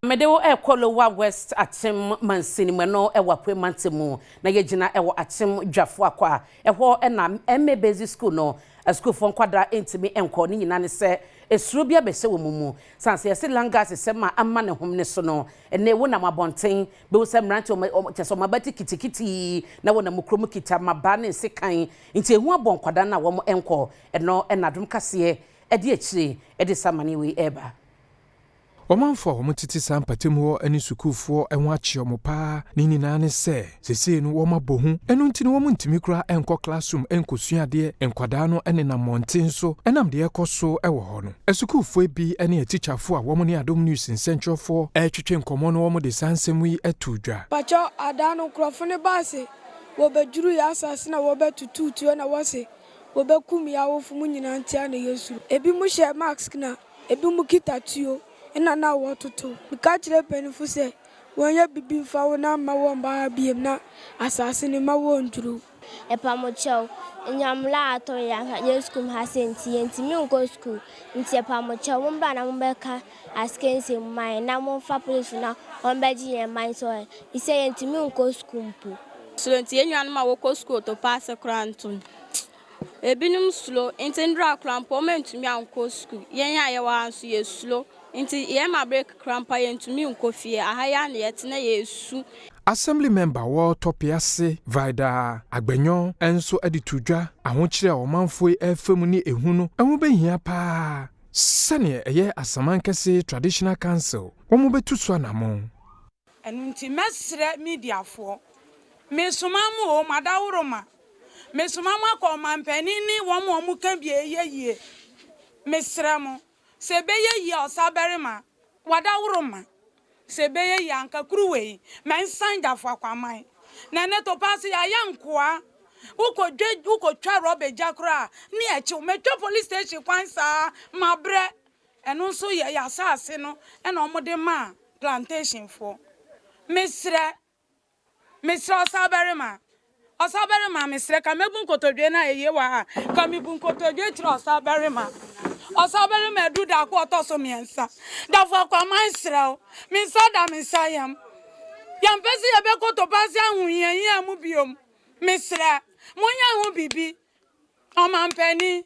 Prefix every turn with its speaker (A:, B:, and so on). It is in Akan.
A: Mede wo ɛrekɔ Lower West Akyem mansini mu, ɛno ɛwɔ Apuei mantam mu, na yɛgyina ɛwɔ Akyem Dwafo Akɔ a ɛhɔ ɛna MA Basic School no asukuufoɔ nkwadaa ntumi nkɔ. Ne nyinaa ne sɛ esuro bi abɛhyɛ wɔn mu san sɛ yɛse langas sɛm a ama ne hom ne so no. Ɛnɛ wonam abɔnten bɛhu sɛ mmeranteɛ wɔn kyɛ sɛ wɔn abati kitikiti na wɔnam kurom kita mmabaa ne nsekan, nti ehu abɔ nkwadaa no a wɔn nkɔ. Ɛno ɛna Adom Kaseɛ ɛde akyire ɛde samane wei ɛreba.
B: Ɔmanfoɔ a wɔtete saa mpatamu hɔ ne sukuufoɔ ho akye wɔn paa. Ne nyinaa ne sɛ seesei no wɔn abɔ hu, ɛno nti no wɔn ntumi koraa nkɔ classroom nkɔsua adeɛ. Nkwadaa no nenam mmɔnten so ɛnam deɛ ɛkɔ so wɔ hɔ no. Asukuufoɔ bi ne atikyafoɔ a wɔn ne Adom News nsɛntwerɛfoɔ ɛretwetwe nkɔmmɔ no, wɔn de saa nsɛm yi ato dwa.
C: Pakyɛ, adaa no nkurɔfo no baa se wɔbɛduru yɛ asase na wɔbɛtutu tuo na wɔse wɔbɛkum yɛ awofo mu nyinaa, ntia na yɛsuro. Ebi mu hyɛ mask na ebi mu kita tuo ɛna na wɔtoto. Meka kyerɛ mpanyinfo sɛ wɔnyɛ bibi mfa wo na ama wɔn ba ha biem na asase no ma wɔnduru.
D: Ɛpamokyɛw, nyamla atɔ yɛ sukuu ha sɛ nti yɛntumi nkɔ sukuu, nti ɛpamokyɛw, mombra na mombɛka askense mu ma yɛn na momfa polisi na wɔmbɛgye yɛn man sɛ sɛ yɛntumi nkɔ sukuu mpo.
E: Suro nti yɛn nuanom a wɔkɔ sukuu topa ase koraa ntom. Ebinom suro nti ndura koraa mpo wɔn ntumi ankɔ sukuu. Yɛn a yɛwɔ ha nso yɛ suro nti yɛn ma break koraa mpo yɛntumi nkɔ fie. Aha yɛ a na yɛte na yɛsu.
B: Assembly member wɔ Tɔpe ase, Vida Agbɛnyɔ, nso de to dwa ahokyerɛ a ɔmanfoɔ yi ɛrefa mu ne ehu no ɛho bɛhia paa sɛneɛ ɛyɛ Asamankɛse Traditional Council wɔn bɛtu so anammɔn.
F: Ɛno nti mɛsrɛ mediafoɔ, mesoma mo o, madaworo ma mesoma mo akɔ ɔmampanin ne wɔn a wɔn ka bi ɛyɛ yie. Mesrɛ mo sɛ ɛbɛyɛ yie a, ɔsa barima wadaworo ma sɛ ɛbɛyɛ yie anka kuruwa yi mɛnsan Gyafo Akwaman na ɛnɛ Topaase yɛayɛ nkoa. Wokɔdwa, wokɔtwa rɔba gya koraa ne ɛkyew. Mɛtwa police station kwan saa mabrɛ. Ɛno nso yɛ yɛ asase no ɛna wɔde maa plantationfoɔ. Mesrɛ, mesrɛ ɔsa barima, ɔsa barima, mesrɛ ka mɛbu nkotodwe no a ɛyie wɔ ha ka mebu nkotodwe kyerɛ ɔsa barima, ɔsa barima adu daako ɔtɔ so 3. Dafo Akwaman, serɛ wo, me nsa da me nsa yam. Yɛmpɛ sɛ yɛbɛkɔ Topaase ahohiahia mu biom. Mesrɛ monyɛ ho biribi, ɔmampani.